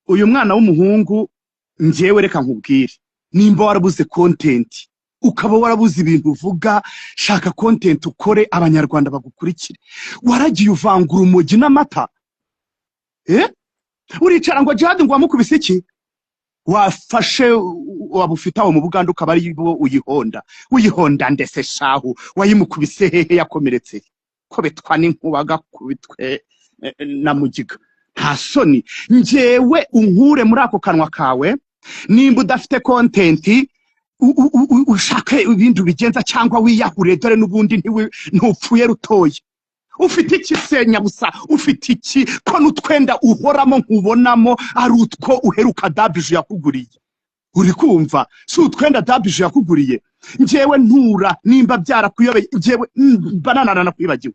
Uyu mwana w'umuhungu, njyewe reka nkubwire, nimba warabuze content, ukaba warabuze ibintu uvuga, shaka content ukore, Abanyarwanda bagukurikire. Waragiye uvanga urumogi n'amata, eh? Uricara ngo Jihad, ngo wamukubise iki? Wafashe waba ufite aho mu Buganda, ukaba ari bo uyihonda, uyihonda ndetse shahu wayimukubise hehe? Yakomeretse ko betwa n'inkuba, gakubitwe na mugiga. Nta soni? Njyewe unkure muri ako kanwa kawe. Nimba udafite content, ushake ibindi ubigenza cyangwa wiyahure. Dore n'ubundi ntupfuye rutoya. Ufite iki se nyabusa? Ufite iki, ko n'utwenda uhoramo nkubonamo ari utwo uheruka Dabiju yakuguriye? Uri kumva? Si utwenda Dabiju yakuguriye? Njyewe ntura, nimba byarakuyobeye, njyewe mba nananakwibagiwe.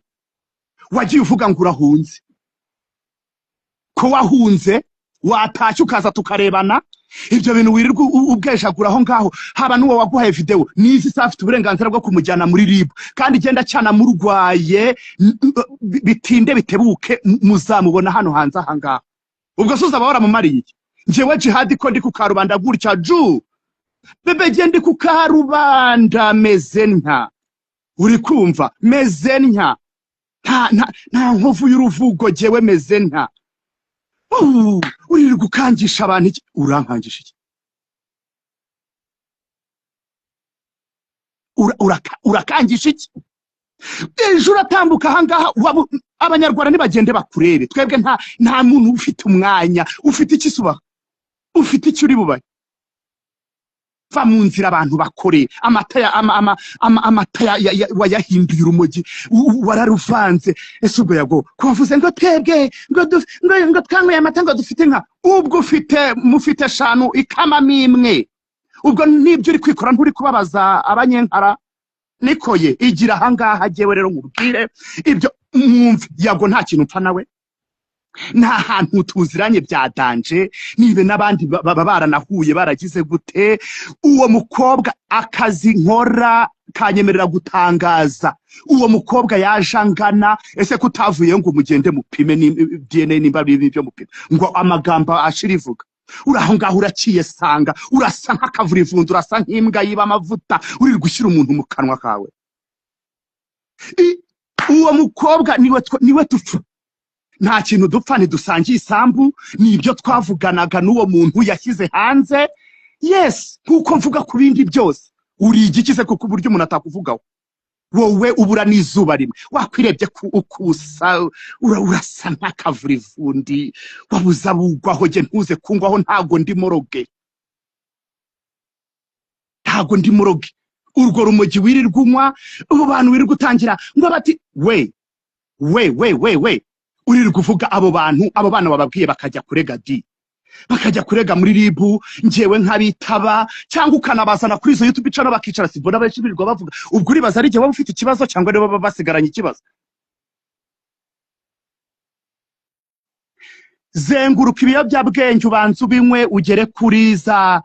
Wagiye uvuga ngo urahunze, ko wahunze watashye ukaza tukarebana. Ibyo bintu wirirwa ubwejagura aho ngaho, haba n'uwo waguhaye video, n'izi saha afite uburenganzira bwo kumujyana muri RIB, kandi igenda cyanamurwaye. Bitinde bitebuke muzamubona hano hanze aha ngaha. Ubwo se uzaba waramumariye iki? Njyewe Jihadi, ko ndi ku karubanda gutya ju bebe, jye ndi ku karubanda meze ntya, uri kumva? Meze ntya, nta nkovu y'uruvugo, jyewe meze ntya. Uririrwa ukangisha abantu iki? Urankangisha iki? Urakangisha iki? Ejo uratambuka ahangaha, Abanyarwanda nibagende bakurebe. Twebwe nta muntu ufite umwanya. Ufite iki subaha? Ufite icyo uri bubahe? Va mu nzira abantu bakore. Amata ya ama, ama, ama, amata wayahinduye urumogi, wararuvanze. Ese ubwo yago ko wavuze ngo twebwe ngo twanyweye amata, ngo dufite inka, ubwo ufite mufite eshanu ikamamo imwe, ubwo nibyo uri kwikora? Nturi kubabaza abanyenkara? Nikoye igira ahangaha. Jyewe rero nkubwire ibyo mwumve, yago nta kintu mpfa nawe, nta hantu tuziranye bya danger. Nibe n'abandi baba baranahuye baragize gute. Uwo mukobwa, akazi nkora kanyemerera gutangaza, uwo mukobwa yaje angana. Ese ko utavuye ngo mugende mupime ni DNA, nimba ari ibyo mupime, ngo amagambo ashira ivuga? Uri aho ngaho uraciye, sanga urasa nk'akavurivundu, urasa nk'imbwa yiba amavuta, uri gushyira umuntu mu kanwa kawe. Uwo mukobwa niwe dupfa, nta kintu dupfa, ntidusangiye isambu. Ni ibyo twavuganaga n'uwo muntu yashyize hanze. Yes, nkuko mvuga ku bindi byose. Uri igiki se, kuko uburyo umuntu atakuvugaho, wowe ubura n'izuba rimwe? Wakwirebye ku ukusa, urasa nk'akavurivundi wabuze abugwaho. Jye ntuze kungwaho, ntago ndi morgue, ntago ndi morgue. Urwo rumogi wirirwa unywa, abo bantu wirirwa utangira ngo bati we we we we we, uririrwa uvuga abo bantu, abo bana wababwiye bakajya kurega di, bakajya kurega muri RIB, njyewe nkabitaba, cyangwa ukanabazana kuri izo YouTube channel bakicara. Sibona benshi birirwa bavuga? Ubwo uribaza ari igihe waba ufite ikibazo cyangwa nibo baba basigaranye ikibazo? Zenguruka ibiyobyabwenge, ubanza ubinywe, ugere kuri za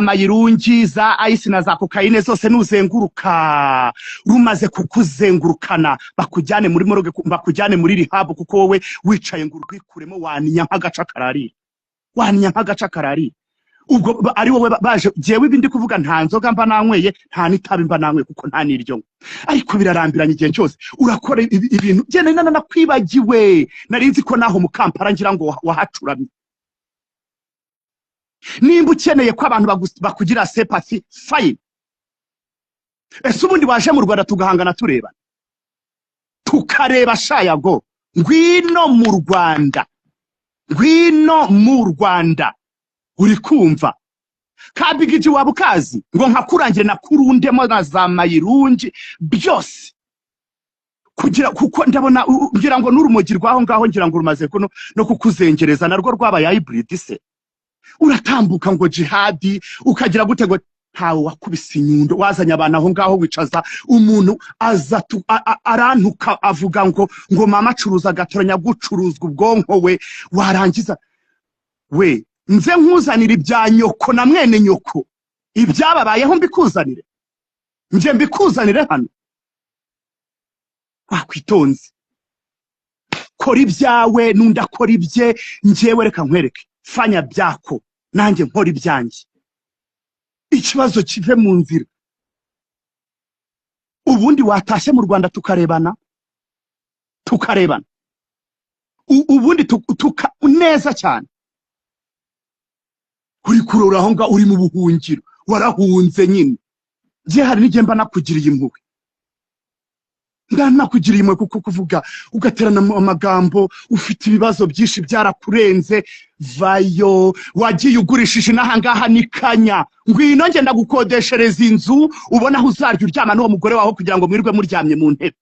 mayirungi, za ice na za kokayine zose. Nuzenguruka rumaze kukuzengurukana, bakujyane muri morgue, bakujyane muri rehab, kuko wowe wicaye ngo urwikuremo waninya nk'agaca kararira, waninya nk'agaca kararira. Ubwo ari wowe baje. Jyewe ibi ndi kuvuga, nta nzoga mba nanyweye, nta n'itabi mba nanyweye, kuko nta n'iryo nywa, ariko birarambiranye. Igihe cyose urakora ibintu, jye nari nanakwibagiwe, nari nzi ko naho mu Kampala ngira ngo wahacuramye. Nimba ukeneye ko abantu bakugira sympathy, fine. Ese ubundi waje mu Rwanda tugahangana, turebana, tukareba shayago? Ngwino mu Rwanda, ngwino mu Rwanda. Uri kumva? Kabigiji waba ukazi ngo nkakurangire nakurundemo na za mayirungi byose, kugira kuko ndabona ngira ngo n'urumogi rwaho ngaho, ngira ngo rumaze kuno no kukuzengereza, narwo rwabaye hybrid se. Uratambuka ngo Jihadi, ukagira gute, ngo ntawe wakubise inyundo. Wazanye abantu aho ngaho, wicaza umuntu aza arantuka, avuga ngo mama acuruza agatoranya gucuruzwa ubwonko we. Warangiza we, nze nkuzanire ibya nyoko na mwene nyoko, ibyababayeho mbikuzanire, nje mbikuzanire hano? Wakwitonze. Kora ibyawe n'undi akora ibye. Njyewe reka nkwereke, fanya byako, nanjye nkora ibyanjye, ikibazo kive mu nzira. Ubundi watashye mu Rwanda tukarebana, tukarebana. Ubundi tuka neza cyane. Uri kurora aho ngaho, uri mu buhungiro, warahunze nyine. Njye hari n'igihe mba nakugiriye impuhwe, ndanakugiriye impuhwe, kuko kuvuga ugaterana amagambo, ufite ibibazo byinshi byarakurenze. Vayo, wagiye ugurishije n'ahangaha ni kanya. Ngwino ngenda gukodeshereza inzu, ubona aho uzarya uryama n'uwo mugore wawe, kugira ngo mwirwe muryamye mu ntebe.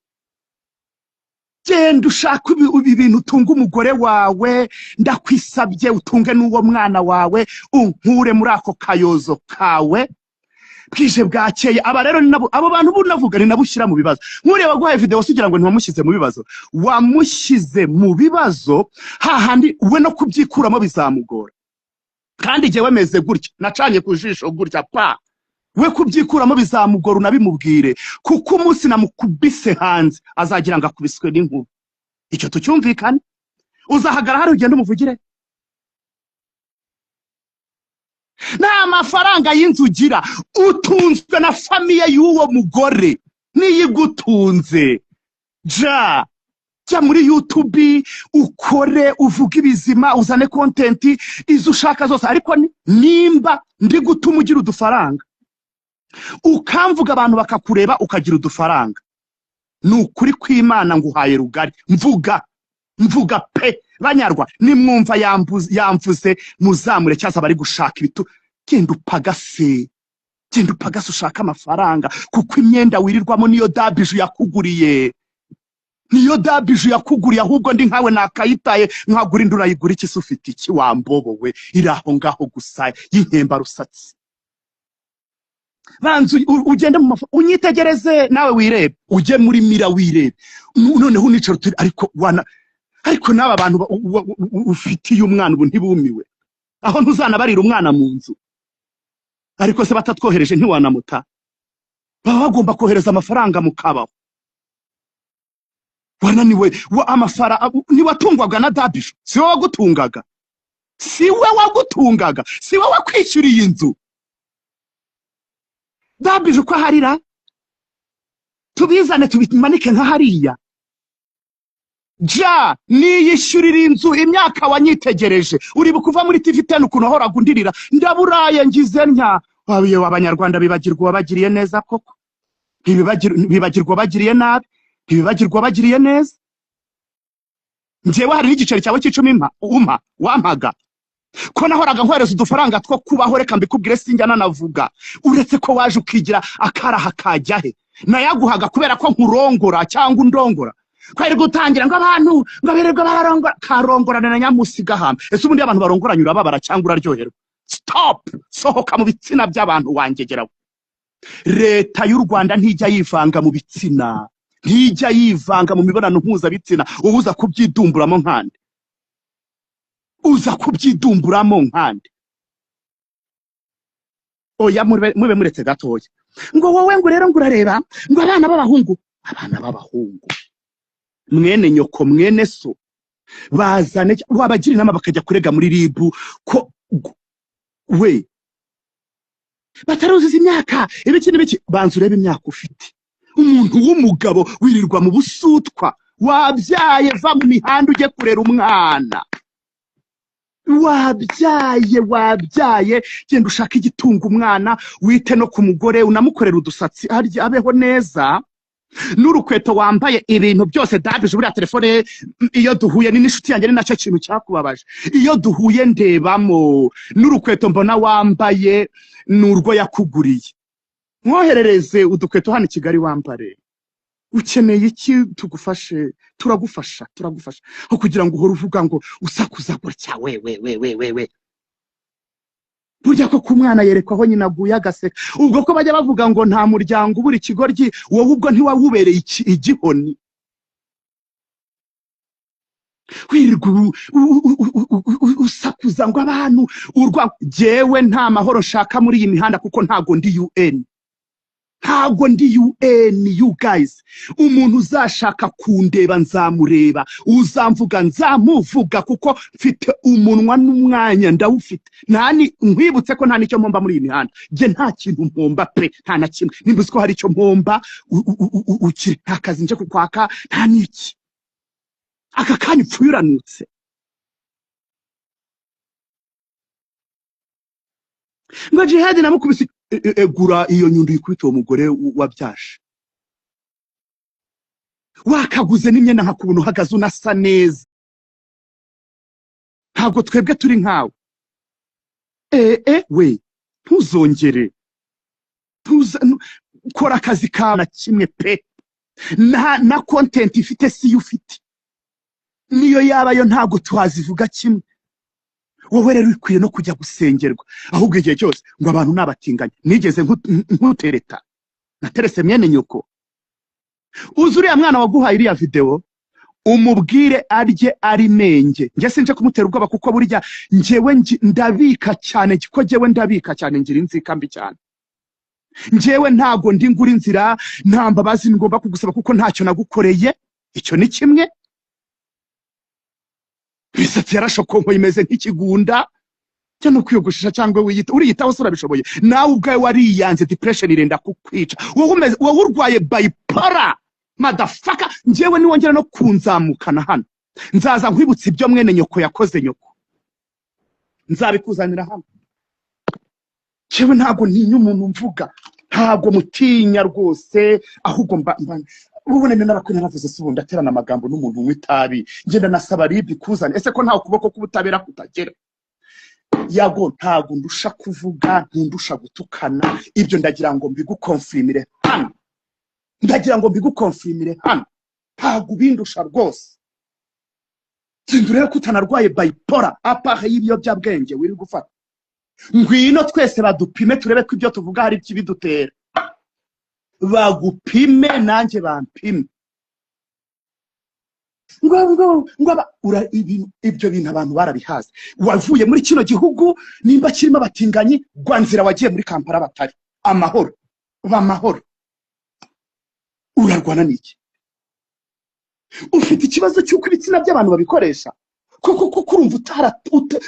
Genda ushake ibintu utunga umugore wawe, ndakwisabye, utunge n'uwo mwana wawe, unkure muri ako kayozo kawe. Bwije bwakeye, aba rero ni nabo, abo bantu bunavuga ni nabo ushyira mu bibazo. Nk'uriya waguhaye video se, ugira ngo ntiwamushyize mu bibazo? Wamushyize mu bibazo hahandi we no kubyikuramo bizamugora. Kandi jyewe meze gutya, nacanye ku jisho gutya pa, we kubyikuramo bizamugora. Unabimubwire, kuko umunsi namukubise hanze azagira ngo akubiswe n'inkuba. Icyo tucyumvikane. Uzahagara hari ugende umuvugire. Nta mafaranga y'inzu ugira, utunzwe na famille y'uwo mugore, niyo igutunze. Ja jya muri YouTube ukore, uvuge ibizima, uzane content izo ushaka zose. Ariko nimba ndi gutuma ugira udufaranga, ukamvuga abantu bakakureba, ukagira udufaranga, ni ukuri kw'Imana nguhaye rugari. Mvuga, mvuga pe. Banyarwa, nimwumva yamvuze, muzamure cyangwa bari gushaka ibitu. Genda upagase, genda upagase ushake amafaranga, kuko imyenda wirirwamo niyo Dabiju yakuguriye, niyo Dabiju yakuguriye. Ahubwo ndi nkawe nakayitaye nkagura indi. Urayigura iki se? Ufite iki wambobowe? Iri aho ngaho gusa y'inkembarusatsi. Banza ugende mu mafa, unyitegereze nawe, wirebe, ujye muri mirror wirebe. Noneho unicara uti ariko wana, ariko n'aba bantu ufitiye umwana ubu ntibumiwe? Aho ntuzanabarira umwana mu nzu? Ariko se batatwohereje ntiwanamuta? Baba bagomba kohereza amafaranga mukabaho. Wananiwe wa amafaranga, ntiwatungwaga na Dabiju? Si we wagutungaga? Si we wagutungaga? Si we wakwishyuriye inzu? Dabiju uko aharira, tubizane tubimanike nka hariya. Ja niyishyurira inzu. Imyaka wanyitegereje, uribuka uva muri TV 10 ukuntu wahoraga undirira, ndaburaye, ngize ntya. Wabiye, Abanyarwanda bibagirwa uwabagiriye neza koko? Ntibibagirwa uwabagiriye nabi, ntibibagirwa uwabagiriye neza. Njyewe hari n'igiceri cyawe cy'icumi mpa umpa wampaga, ko nahoraga nkohereza udufaranga two kubaho. Reka mbikubwire, sinjya nanavuga, uretse ko waje ukigira akaraha kajya he. Nayaguhaga kubera ko nkurongora cyangwa undongora, kwari gutangira ngo abantu ngo birirwa bararongora, karongorana na nyamusi gahamba. Ese ubundi iyo abantu barongoranye urababara cyangwa uraryoherwa? Stop, sohoka mu bitsina by'abantu wangegerawe. Leta y'u Rwanda ntijya yivanga mu bitsina, ntijya yivanga mu mibonano mpuzabitsina. Wowe uza kubyidumburamo nkande? Uza kubyidumburamo nkande? Oya, mube muretse gatoya. Ngo wowe, ngo rero ngo urareba ngo abana b'abahungu, abana b'abahungu, mwene nyoko, mwene so, bazane wabagira inama bakajya kurega muri RIB ko we bataruzuza imyaka, ibiki n'ibiki. Banza urebe imyaka ufite. Umuntu w'umugabo wirirwa mu busutwa, wabyaye, va mu mihanda ujye kurera umwana. Wabyaye, wabyaye, genda ushake igitunga umwana, wite no ku mugore, unamukorera udusatsi, arye abeho neza. N'urukweto wambaye, ibintu byose Dabije. Buriya telefone ye, iyo duhuye, ni n'inshuti yanjye, ni nacyo kintu cyakubabaje. Iyo duhuye ndebamo n'urukweto mbona wambaye ni urwo yakuguriye. Mwoherereze udukweto hano i Kigali wambare. Ukeneye iki tugufashe? Turagufasha, turagufasha, aho kugira ngo uhore uvuga ngo usakuza gutya. We we we we we we, burya ko ku mwana yerekwa aho nyina aguye agaseka. Ubwo ko bajya bavuga ngo nta muryango ubura ikigoryi, wowe ubwo ntiwawubereye igihoni? Wirirwa usakuza ngo abantu urwa. Jyewe nta mahoro nshaka muri iyi mihanda, kuko ntago ndi UN. Ntabwo ndi UN, you guys. Umuntu uzashaka kundeba nzamureba, uzamvuga nzamuvuga, kuko mfite umunwa n'umwanya ndawufite. Nta nkwibutse ko nta n'icyo mpomba muri iyi mihanda. Njye nta kintu mpomba pe, nta na kimwe. Nimba uzi ko hari icyo mpomba, ukiri nta kazi nje kukwaka, nta n'iki. Aka kanya upfuye uranutse. Ngo Jihad namukubise, egura iyo nyundo uyikubite uwo mugore wabyaje. Wakaguze n'imyenda nkakubona uhagaze unasa neza. Ntabwo twebwe turi nkawe. We ntuzongere. Kora akazi kawe na kimwe pe. Na content ifite si yo ufite. Niyo yaba yo ntabwo twazivuga kimwe. Wowe rero ukwiye no kujya gusengerwa. Ahubwo igihe cyose ngo abantu nabatinganye. Nigeze nkutereta. Naterese mwene nyoko. Uzi uriya mwana waguhaye iriya video, umubwire arye ari menge. Njye sinje kumutera ubwoba kuko burya njyewe ndabika cyane, kuko njyewe ndabika cyane, ngira inzika mbi cyane. Njyewe ntago ndi ngura inzira, nta mbabazi ngomba kugusaba kuko ntacyo nagukoreye. Icyo ni kimwe. Imisatsi yarashokonkoye imeze nk'ikigunda. Cyo no kwiyogoshesha cyangwa wiyita, uriyitaho se urabishoboye? Nawe ubwawe wariyanze, depression irenda kukwica. Wowe urwaye bipolar, motherfucker. Njyewe niwongera no kunzamukana hano, nzaza nkwibutsa ibyo mwene nyoko yakoze nyoko. Nzabikuzanira hano. Njyewe ntabwo ntinya umuntu mvuga, ntabwo mutinya rwose, ahubwo mba ubone narakwe naravuze se ubundi aterana amagambo n'umuntu unywa itabi. Ngenda nasaba RIB kuzana. Ese ko nta ukuboko k'ubutabera kutagera? Yago ntabwo ndusha kuvuga, ntundusha gutukana. Ibyo ndagira ngo mbigukonfirmire hano. Ndagira ngo mbigukonfirmire hano. Ntabwo ubindusha rwose. Sinzi urebe ko utanarwaye bipolar, apart y'ibiyobyabwenge wiri gufata. Ngwino twese badupime turebe ko ibyo tuvuga hari ikibidutera. Bagupime nanjye bampime. Ngo, ngo, ngo aba, ura, ibintu, ibyo bintu abantu barabihaze. Wavuye muri kino gihugu nimba kirimo abatinganyi, gwa nzira wagiye muri Kampala batari amahoro, bamahoro. Urarwana n'iki? Ufite ikibazo cy'uko ibitsina by'abantu babikoresha? Koko koko urumva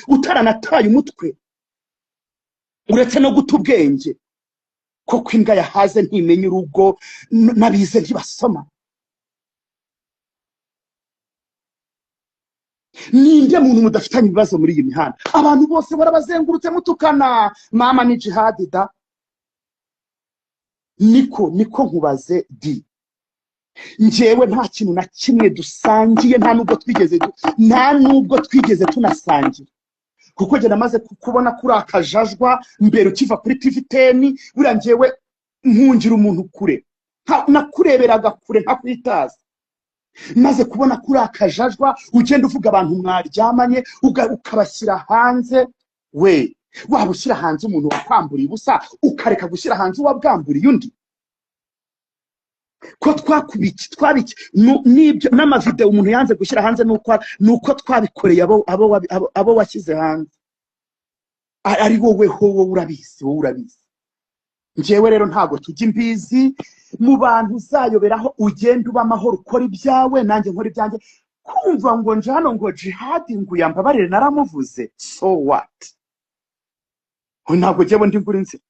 utaranataye umutwe, uretse no guta ubwenge. Koko imbwa yahaze ntimenya urugo, n'abize ntibasoma. Ninde muntu mudafitanye ibibazo muri iyi mihanda? Abantu bose barabazengurutse mutukana. Mama ni jihadi da. Niko nkubaze di. Njyewe nta kintu na kimwe dusangiye, nta nubwo twigeze tunasangira. Kuko njye namaze kubona kuri akajajwa mbere ukiva kuri TV10, buriya njyewe nkungira umuntu kure. Nakureberaga kure nkakwitaza. Maze kubona kuri akajajwa ugenda uvuga abantu mwaryamanye, ukabashyira hanze. We waba ushyira hanze umuntu wakwamburiye ubusa, ukareka gushyira hanze uwabwamburiye undi. Ko twakubiki, twabiki, n'ibyo, n'amavideo umuntu yanze gushyira hanze nuko twabikoreye abo washyize hanze. Ari wowe ho, wowe urabizi, wowe urabizi. Njyewe rero ntabwo tujya imbizi mu bantu uzayoberaho, ugenda uba amahoro, ukora ibyawe nanjye nkora ibyanjye. Kumva ngo nje hano ngo jihadi ngo uyambabarire naramuvuze, so what? Ho ntabwo njyewe ndi ngura inzira.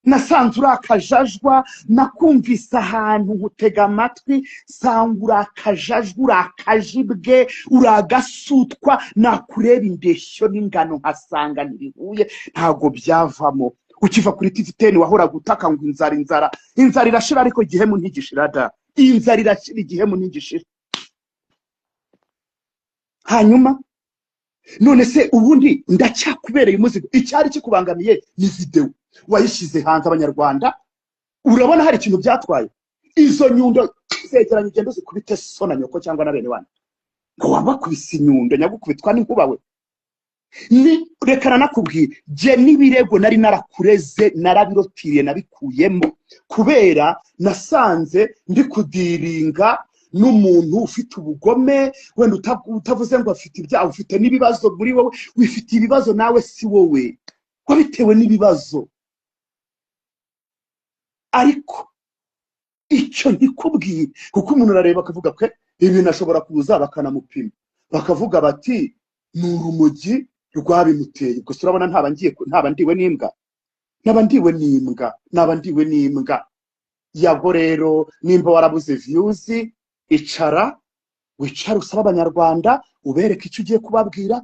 Nasanze uri akajajwa, nakumvise ahantu nkutega amatwi, nsanga uri akajajwa, uri akajibwe, uri agasutwa, nakureba indeshyo n'ingano nkasanga ntibihuye, ntabwo byavamo. Ukiva kuri TV10 wahoraga utaka ngo inzara, inzara, inzara irashira, ariko igihemu ntigishira da. Inzara irashira, igihemu ntigishira. Hanyuma none se ubundi ndacyakubereye umuzigo, icyari kikubangamiye ni video wayishyize hanze abanyarwanda, urabona hari ikintu byatwaye? Izo nyundo zegeranye ugenda uzikubite so na nyoko cyangwa na bene wanyu, ngo wabakubise inyundo nyagukubitwa n'inkuba we. Ni reka nanakubwire, jye n'ibirego nari narakureze narabirotiriye nabikuyemo, kubera nasanze ndi kudiringa n'umuntu ufite ubugome, wenda utavuze ngo afite ibyaha, ufite n'ibibazo muri wowe, wifite ibibazo nawe si wowe, wabitewe n'ibibazo. Ariko icyo ntikubwiye, kuko umuntu arareba akavuga ko ibintu ashobora kuza bakanamupima, bakavuga bati ni urumogi rwabimuteye. Gusa urabona ntaba ngiye, ntaba ndiwe n'imbwa, naba ndiwe n'imbwa, naba ndiwe n'imbwa. Yago rero, nimba warabuze views, icara, wicare usaba Abanyarwanda, ubereke icyo ugiye kubabwira,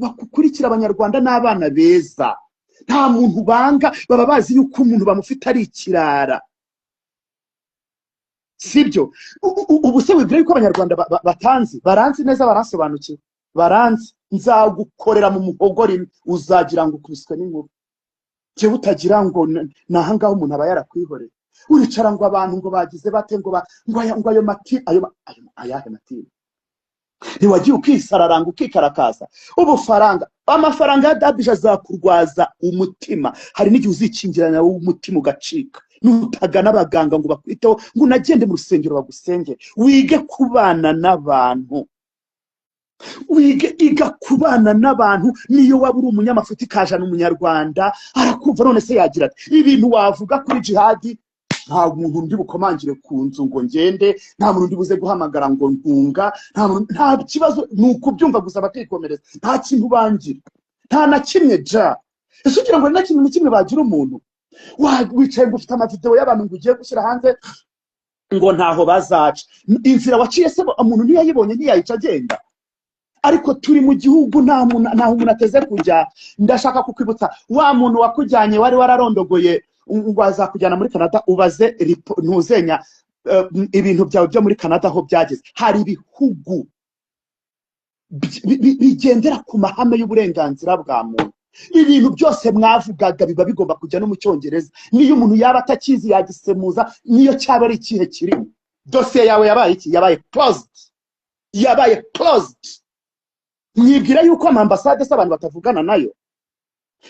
bakukurikira. Abanyarwanda n'abana beza, nta muntu banga, baba bazi yuko umuntu bamufite ari ikirara, sibyo? Ubu se wibwira yuko Abanyarwanda batanzi? Baranzi neza, baransobanukiwe, baranzi. Nzagukorera mu muhogo rimwe uzagira ngo ukubiswe n'inkuba. Njyewe utagira ngo ni ahangaha umuntu aba yarakwihoreye. Uricara ngo abantu ngo bagize bate, ngo ngo ngo ayo mati, ayo ayahe matimu? Ntiwagiye ukisararanga, ukikarakaza ubufaranga? Amafaranga ya Dabije azakurwaza umutima. Hari n'igihe uzikingirana wowe umutima ugacika, nutagana abaganga ngo bakwiteho, ngo unagende mu rusengero bagusengere. Wige kubana n'abantu, wige, iga kubana n'abantu. Niyo waba uri umunyamafuti kajana, Umunyarwanda arakumva. None se yagira ati ibintu wavuga kuri Jihadi, nta muntu undi bukomangire ku nzu ngo ngende, nta muntu undi buze guhamagara ngo ntunga, nta muntu, nta kibazo. Ni ukubyumva gusa bakikomereza. Nta kintu bangira, nta na kimwe. Ja ese ugira ngo ni na kintu na kimwe bagira umuntu? Wicaye ngo ufite amavideo y'abantu ngo ugiye gushyira hanze, ngo ntaho bazaca. Inzira waciye se umuntu ntiyayibonye? Ntiyayica agenda? Ariko turi mu gihugu nta muntu, ntaho umuntu ateze kujya. Ndashaka kukwibutsa wa muntu wakujyanye, wari wararondogoye ngo azakujyana muri Canada. Ubaze ntuzenya ibintu byawe byo muri Canada aho byageze. Hari ibihugu bigendera ku mahame y'uburenganzira bwa muntu. Ibintu byose mwavugaga biba bigomba kujya no mu Cyongereza, niyo umuntu yaba atakizi yagisemuza, niyo cyaba ari ikihe kirimo. Dosiye yawe yabaye iki? Yabaye closed, yabaye closed. Mwibwira yuko amambasade se abantu batavugana nayo,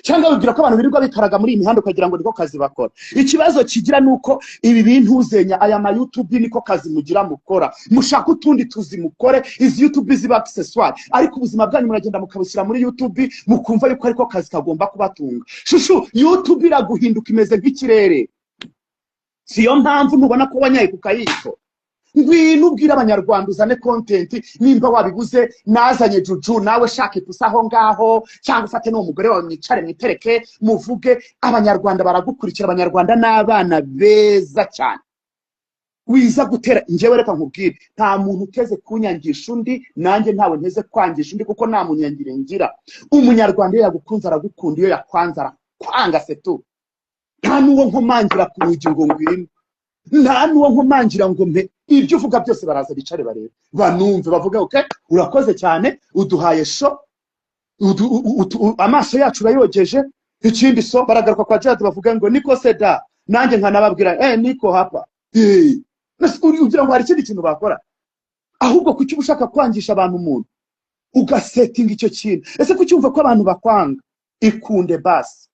cyangwa wibwira ko abantu birirwa bikaraga muri iyi mihanda ukagira ngo niko kazi bakora? Ikibazo kigira ni uko ibi bintu uzenya aya ma YouTube niko kazi mugira mukora. Mushaka utundi tuzi mukore, izi YouTube ziba accessoire, ariko ubuzima bwanyu muragenda mukabushyira muri YouTube, mukumva yuko ariko kazi kagomba kubatunga. Shushu, YouTube iraguhinduka, imeze nk'ikirere. Siyo mpamvu ntubona ko wanyaye ku kayiko? Ngwino ubwire Abanyarwanda, uzane content. Nimba wabibuze, nazanye juju, nawe shaka ipusi aho ngaho, cyangwa ufate n'uwo mugore wawe mwicare mwitereke muvuge. Abanyarwanda baragukurikira. Abanyarwanda n'abana beza cyane. Wiza gutera njyewe, reka nkubwire, nta muntu uteze kunyangisha undi, nanjye ntawe nteze kwangisha undi, kuko nta munyangire ngira. Umunyarwanda iyo yagukunze aragukunda, iyo yakwanze arakwanga, c'est tout. Nta n'uwo nkomangira ku rugi ngo ngwino, nta n'uwo nkomangira ngo mpe. Ibyo uvuga byose baraza bicare barebe, banumve, bavuge: "Okay, urakoze cyane, uduhaye show, amaso yacu urayogeje." Ikindi, so baragaruka kwa Jihad bavuga ngo niko seda, nanjye nkanababwira niko hapa. Ugira ngo hari ikindi kintu bakora? Ahubwo kuki uba ushaka kwangisha abantu umuntu, ugasetinga icyo kintu? Ese kuki wumva ko abantu bakwanga? Ikunde basi,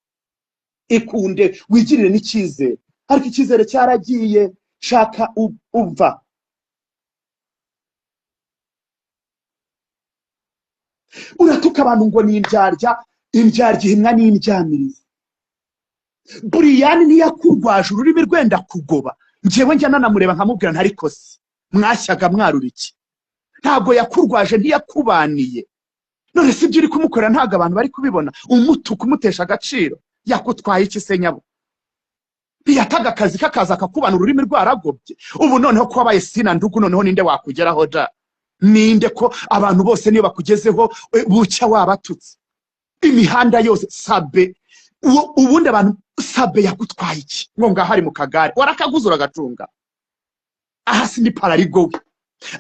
ikunde, wigirire n'icyizere. Ariko icyizere cyaragiye. Shaka umva, uratuka abantu ngo ni indyarya. Indyarya ihimwa n'indyamirizi. Buriyani ntiyakurwaje ururimi rwenda kugoba? Njyewe njya nanamureba nkamubwira nti: "Ariko se mwashyaga mwarura iki?" Ntabwo yakurwaje? Ntiyakubaniye? None si ibyo uri kumukorera ntabwo abantu bari kubibona? Umutuka, umutesha agaciro, yakutwaye iki se nyabo? Ntiyataga akazi kakaza akakubana ururimi rwaragobye? Ubu noneho ko wabaye sina ndugu, noneho ninde wakugeraho ja? Ninde, ko abantu bose niyo bakugezeho bucya wabatutse imihanda yose? Sabe ubundi abantu, Sabe yagutwaye iki? Ngo ngaho ari mu kagare, warakaguze uragacunga. Aha si pararigo we,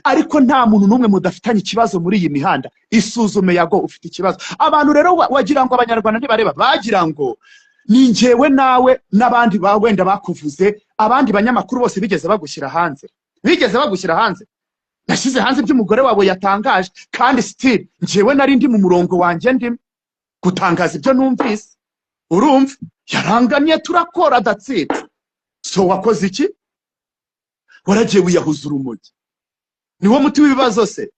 ariko nta muntu n'umwe mudafitanye ikibazo muri iyi mihanda. Isuzume Yago, ufite ikibazo. Abantu rero wagira ngo Abanyarwanda ntibareba, bagira ngo ni njyewe nawe n'abandi ba wenda bakuvuze. Abandi banyamakuru bose bigeze bagushyira hanze? Bigeze bagushyira hanze? Nashyize hanze ibyo umugore wawe yatangaje, kandi still njyewe nari ndi mu murongo wanjye, ndimo gutangaza ibyo numvise. Urumva yarangamye, turakora, that's it. So wakoze iki? Waragiye wiyahuza urumogi, niwo muti w'ibibazo se?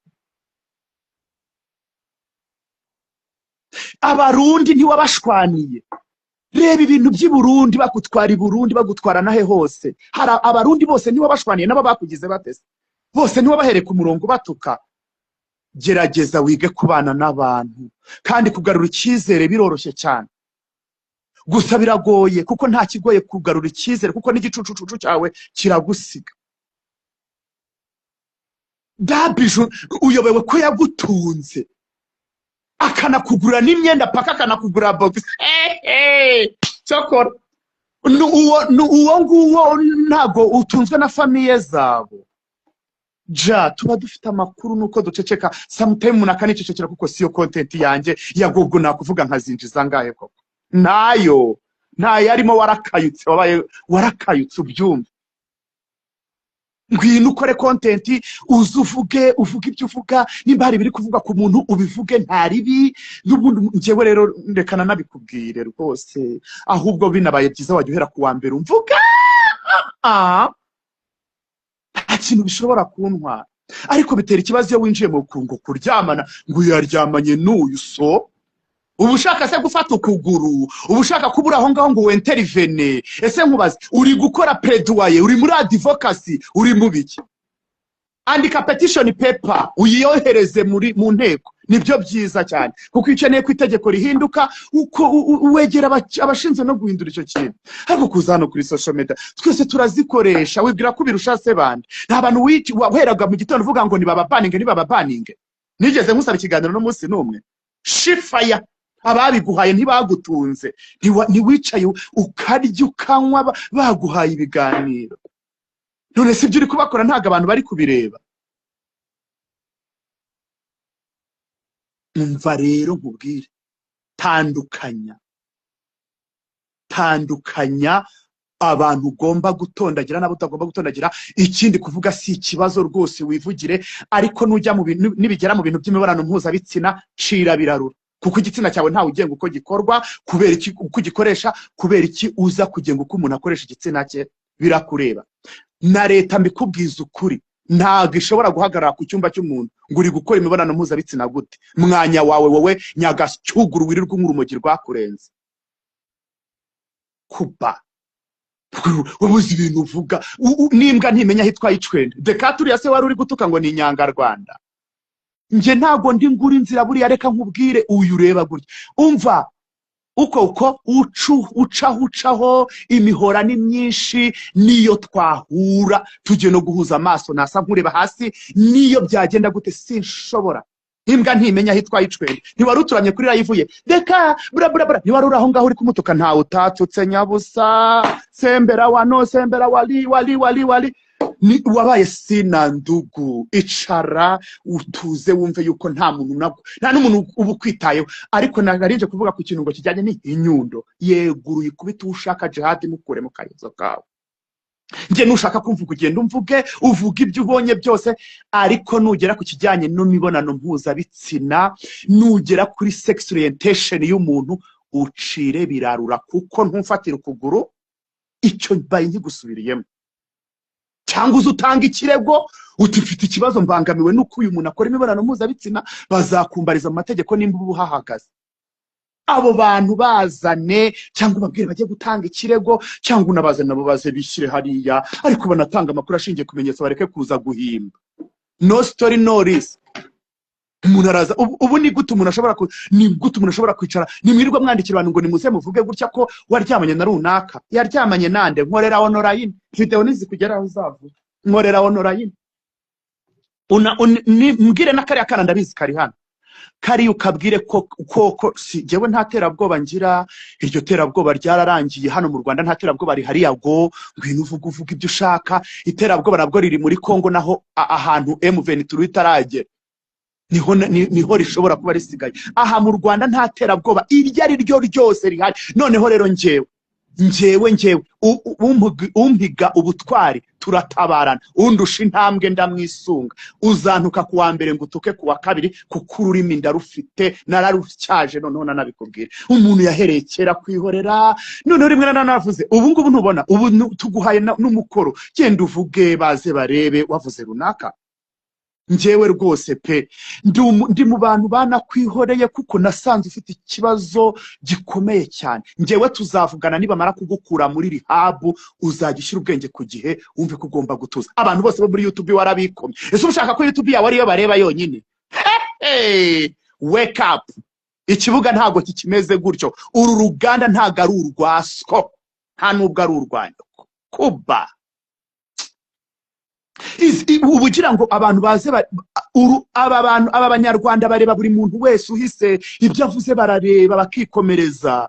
Abarundi ntiwabashwaniye? Reba ibintu by'i Burundi, bagutwara i Burundi, bagutwara nahe hose. Hari Abarundi bose nibo bashwaniye nabo bakugize batese bose, nibo bahereye ku murongo batuka. Gerageza wige kubana n'abantu, kandi kugarura icyizere biroroshye cyane, gusa biragoye kuko nta kigoye kugarura icyizere, kuko n'igicucucucu cyawe kiragusiga. Dabiju uyobewe ko yagutunze, akanakugurira n'imyenda paka, akanakugurira box. Cyokora ni uwo nguwo ntabwo utunzwe na famille zabo. Ja tuba dufite amakuru nuko duceceka. Sometime umuntu akanicecekera kuko siyo content yanjye ya Google. Nakuvuga nkazinjiza angahe koko? Ntayo, ntayo arimo. Warakayutse, wabaye warakayutse, ubyumve. Ngwino ukore content, uze uvuge, uvuge ibyo uvuga. Nimba hari ibiri kuvuga ku muntu, ubivuge, nta ribi. N'ubundi njyewe rero reka nanabikubwire rwose, ahubwo binabaye byiza wajya uhera ku wa mbere umvuga. Nta kintu bishobora kuntwara, ariko bitera ikibazo iyo winjiye mu ngo kuryamana, ngo uyu yaryamanye n'uyu. So uba ushaka se gufata ukuguru? Uba ushaka kuba uri aho ngaho ngo wintervene? Ese nkubaze, uri gukora plaidoyer? Uri muri advocacy? Uri mu biki? Andika petition paper, uyiyohereze muri mu nteko, nibyo byiza cyane, kuko iyo ukeneye ko itegeko rihinduka, uko wegera abashinzwe no guhindura icyo kintu. Ariko kuza hano kuri social media, twese turazikoresha, wibwira ko ubirusha se bande? Nta bantu waheraga mu gitondo uvuga ngo nibababaninge, nibababaninge. Nigeze nkusaba ikiganiro n'umunsi n'umwe? Shifaya, ababiguhaye ntibagutunze? Ntiwicaye ukarya, ukanywa, baguhaye ibiganiro? None si ibyo uri kubakora ntabwo abantu bari kubireba? Umva rero nkubwire, tandukanya, tandukanya abantu ugomba gutondagira n'abo utagomba gutondagira. Ikindi, kuvuga si ikibazo rwose, wivugire, ariko nujya mu bintu, nibigera mu bintu by'imibonano mpuzabitsina, cira birarura, kuko igitsina cyawe ntawe ugenga uko gikorwa. Kubera iki uko ugikoresha? Kubera iki uza kugenga uko umuntu akoresha igitsina cye? Birakureba. Na leta, mbikubwiza ukuri, ntabwo ishobora guhagarara ku cyumba cy'umuntu ngo uri gukora imibonano mpuzabitsina gute. Mwanya wawe wowe nyagacyuguru wirirwa unywa urumogi rwakurenze kuba wabuze ibintu uvuga. N'imbwa ntimenya aho itwaye icwende. Deka turiya se wari uri gutuka ngo ni inyangarwanda. Njye ntabwo ndi ngura inzira buriya. Reka nkubwire, uyu ureba gutya, umva uko ucu ucaho, ucaho imihora ni myinshi. Niyo twahura tugiye no guhuza amaso, nasa nkureba hasi. Niyo byagenda gute, sinshobora. Imbwa ntimenya aho itwaye icwende. Ntiwari uturamye kuri live ye? Reka bura bura bura. Ntiwari uri aho ngaho uri kumutuka? Ntawe utatutse nyabusa. Sembera wano, sembera wali wali wali wali ni wabaye sina ndugu. Icara utuze, wumve yuko nta muntu nabwo, nta n'umuntu uba ukwitayeho. Ariko narinje kuvuga ku kintu ngo kijyanye n'inyundo. Yeguruye ikubita uwo ushaka, jihadi mukure mu kayozo kawe. Njye nushaka kumvuga, ugenda umvuge, uvuga ibyo ubonye byose, ariko nugera ku kijyanye n'imibonano mpuzabitsina, nugera kuri sex orientation y'umuntu, ucire birarura, kuko ntumfatire ukuguru. Icyo mbaye nkigusubiriyemo. Cyangwa uze utanga ikirego uti: "Mfite ikibazo, mbangamiwe n'uko uyu muntu akora imibonano mpuzabitsina." Bazakumbariza mu mategeko nimba uba uhahagaze. Abo bantu bazane, cyangwa ubabwire bajye gutanga ikirego, cyangwa unabazane nabo baze bishyire hariya, ariko banatanga amakuru ashingiye ku bimenyetso, bareke kuza guhimba. No story, no risk. Umuntu araza ubu ni gute umuntu ashobora kwicara? Nimwirirwa mwandikira abantu ngo nimuze muvuge gutya ko waryamanye na runaka. Yaryamanye nande? Nkorera online video nizikugeraho uzavuga. Nkorera online. Mbwire na kariya kana, ndabizi kari hano, kariya ukabwire ko koko si jyewe nta terabwoba ngira. Iryo terabwoba ryararangiye hano mu Rwanda, nta terabwoba rihari. Yago, ngwino uvuge, uvuge ibyo ushaka. Iterabwoba nabwo riri muri Kongo, naho ahantu M23 itaragera niho niho rishobora kuba risigaye. Aha mu Rwanda nta terabwoba iryo ari ryo ryose rihari. Noneho rero njyewe umpiga ubutwari turatabarana, undusha intambwe ndamwisunga. Uzantuka ku wa mbere, ngo utuke ku wa kabiri, kuko ururimi ndarufite, nararutyaje. Noneho nanabikubwira, umuntu yahereye kera kwihorera. Noneho rimwe nanavuze, ubu ngubu ntubona ubu tuguhaye n'umukoro, genda uvuge, baze barebe wavuze runaka. Njyewe rwose pe, ndi mu bantu banakwihoreye kuko nasanze ufite ikibazo gikomeye cyane. Njyewe tuzavugana nibamara kugukura muri rehab, uzajya ushyira ubwenge ku gihe, wumve ko ugomba gutuza. Abantu bose bo muri YouTube warabikomye. Ese ushaka ko YouTube yawe ariyo bareba yonyine? Hey, wake up! Ikibuga ntabwo kikimeze gutyo. Uru ruganda ntabwo ari urwa so, nta nubwo ari urwa nyoko. Kuba ubu ugira ngo abantu baze aba bantu, aba banyarwanda bareba buri muntu wese uhise ibyo avuze, barareba bakikomereza,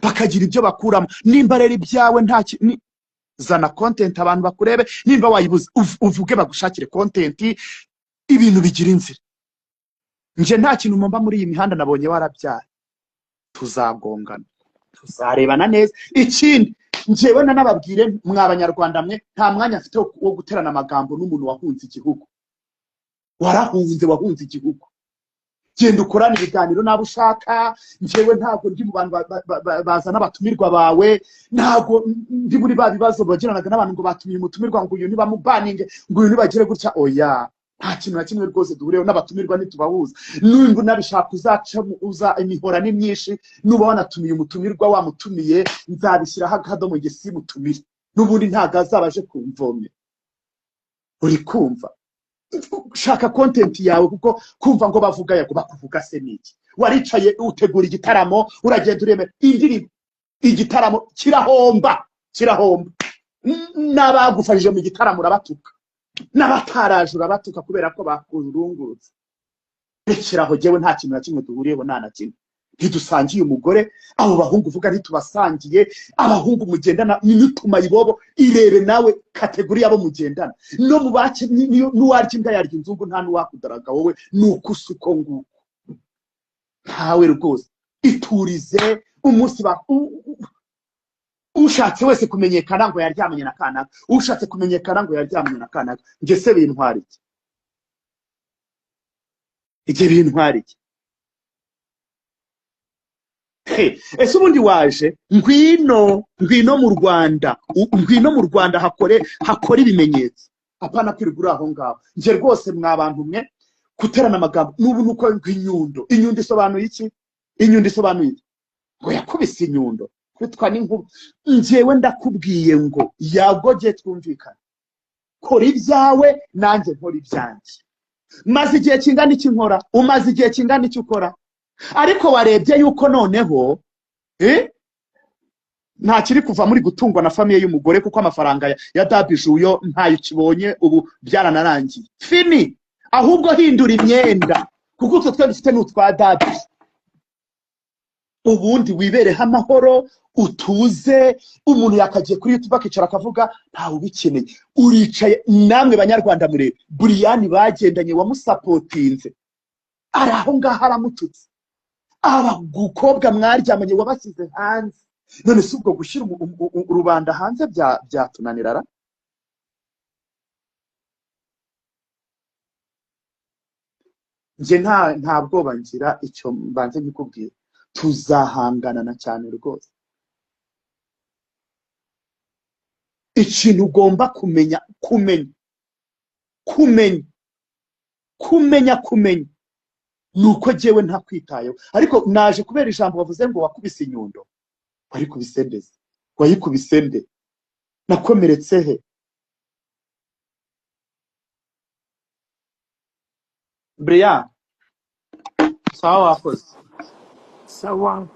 bakagira ibyo bakuramo. Nimba rero ibyawe nta zana content abantu bakurebe. Nimba wayibuze, uvuge bagushakire content, ibintu bigira inzira. Nje nta kintu mpomba muri iyi mihanda. Nabonye warabyaye, tuzagongana, tuzarebana neza. Ikindi, njyewe nanababwire mwa banyarwanda mwe, nta mwanya mfite wo guterana amagambo n'umuntu wahunze igihugu. Warahunze, wahunze igihugu, genda ukorane ibiganiro n'abo ushaka. Njyewe ntabwo ndi mu bantu bazana abatumirwa bawe, ntabwo ndi muri ba bibazo bagiranaga n'abantu ngo batumiye umutumirwa, ngo uyu nibamubaninge, ngo uyu nibagire gutya. Oya, nta kintu na kimwe rwose duhuriyeho n'abatumirwa, ntitubahuza. Nimba unabishaka uzaca uza, imihora ni myinshi. Nuba wanatumiye umutumirwa, wamutumiye, nzabishyiraho akadomo, nge simutumire, n'ubundi ntabwo azaba aje kumvomera. Uri kumva? Shaka content yawe, kuko kumva ngo bavuga yago, bakuvuga se niki? Waricaye utegura igitaramo, uragenda uremera indirimbo, igitaramo kirahomba, kirahomba. N'abagufashije mu gitaramo urabatuka, n'abataraje urabatuka kubera ko bakurungurutse. Rekeraho, jyewe nta kintu na kimwe duhuriyeho, nta na kimwe. Ntidusangiye umugore, abo bahungu uvuga ntitubasangiye. Abahungu mugendana n'utuma ibobo, irebe nawe category y'abo mugendana no mu bake. N'uwarya imbwa yarya inzungu, nta n'uwakudaraga wowe. Ni uko usa uko nguko, ntawe rwose. Iturize. Umunsi ba ushatse wese kumenyekana ngo yaryamanye na kanaka, ushatse kumenyekana ngo yaryamanye na kanaka, njye se bintwara iki? Ibyo bintwara iki? He, ese ubundi waje? Ngwino, ngwino mu Rwanda, ngwino mu Rwanda hakore ibimenyetso, apana kwirirwa uri aho ngaho. Njye rwose, mwa bantu mwe, guterana amagambo n'ubu nuko ngo inyundo, inyundo isobanuye iki? Inyundo isobanuye iki? Ngo yakubise inyundo kwitwa n'inkuba. Njyewe ndakubwiye ngo yagoge, twumvikane, kora ibyawe nanjye nkora ibyanjye. Maze igihe kingana iki nkora, umaze igihe kingana iki ukora, ariko warebye yuko noneho nta kiri kuva muri gutungwa na famille y'umugore, kuko amafaranga ya Dabijou yo ntayo ukibonye, ubu byaranarangiye, fini. Ahubwo hindura imyenda, kuko utwo twe dufite ni utwa Dabijou. Ubundi wibereho amahoro, utuze. Umuntu yakagiye kuri YouTube akicara akavuga, ntawe ubikeneye. Uricaye, namwe banyarwanda murebe Buriyani bagendanye wamusapotinze, ari aho ngaho aramututse. Abakobwa mwaryamanye wabashyize hanze. None si ubwo gushyira rubanda hanze byatunanira ra? Njye nta bwoba ngira, icyo mbanze nkikubwira, tuzahangana na cyane rwose. Ikintu ugomba kumenya, kumenya, kumenya, kumenya, kumenya ni uko jyewe ntakwitayeho. Ariko naje kubera ijambo bavuze ngo wakubise inyundo. Wayikubise nde? Wayikubise nde? Nakomeretse he? Brian, sawa, wakoze. Sawa.